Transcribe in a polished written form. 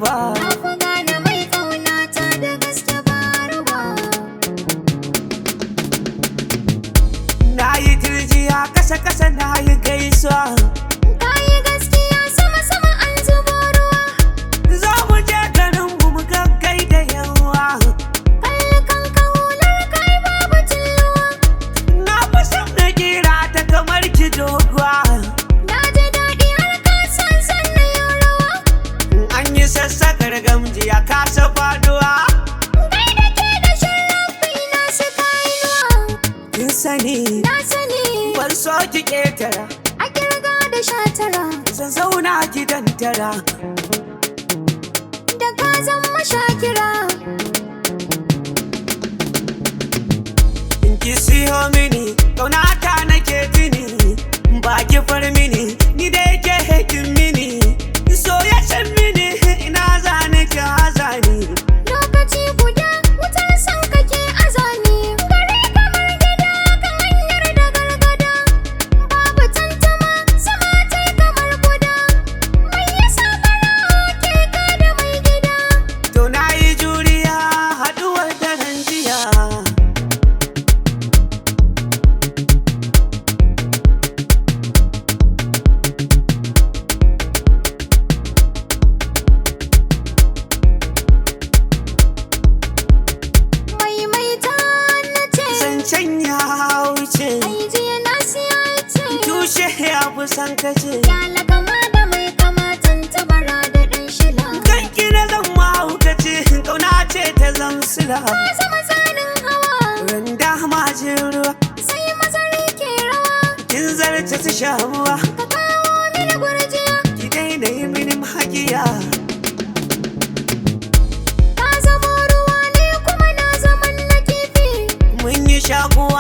ba. Na fi gane mai ƙaunata da gaske ba ruwa. Na yi turjiya kasa kasa na yi gaisuwa. Ka yi gaskiya sama sama an zubo ruwa. Zo mu je garin mu mu gaggai da yawa. Kalli kanka hular kai babu tilluwa. Na fi son na kira ta kamar ki doguwa. Na ji daɗi har ka san san na yi rawa. An yi sassakar gamji ya kasa faduwa. Kai da ke da sharafi na suka inuwa. Kin sani Na sani ban so ki ketara. a kirga da 19. Zan zauna gidan tara. Da ka zama shakira. In ki siyo mini kaunata nake tuni. Ba ki far mini ni da yake hekin mini. So ya shan mini ina zane ki hazani. Lokaci guda wutar san kake azani. Gari kamar gida kan hanyar da gargada. Babu tantama sama ta kamar guda. Mai yasa fara ke ka da mai gida. To na yi juriya haduwar daren jiya. Maimaita na ce. Zancen ya wuce. Ai jiya na siya ce. Tushe ya fi san kace. Kyala kama da mai kama tantabara da ɗan shila. Kanki na zan mahaukaci kauna ce ta zamsila. Ka zama tsanin hawa Randa majin ruwa sai mazari ke rawa. kin zarce su shamuwa. Ka kawo mini gurjiya. Ki daina yi mini hakiya. Ka zama ruwa ne kuma na zaman na kifi. Mun yi shakuwa.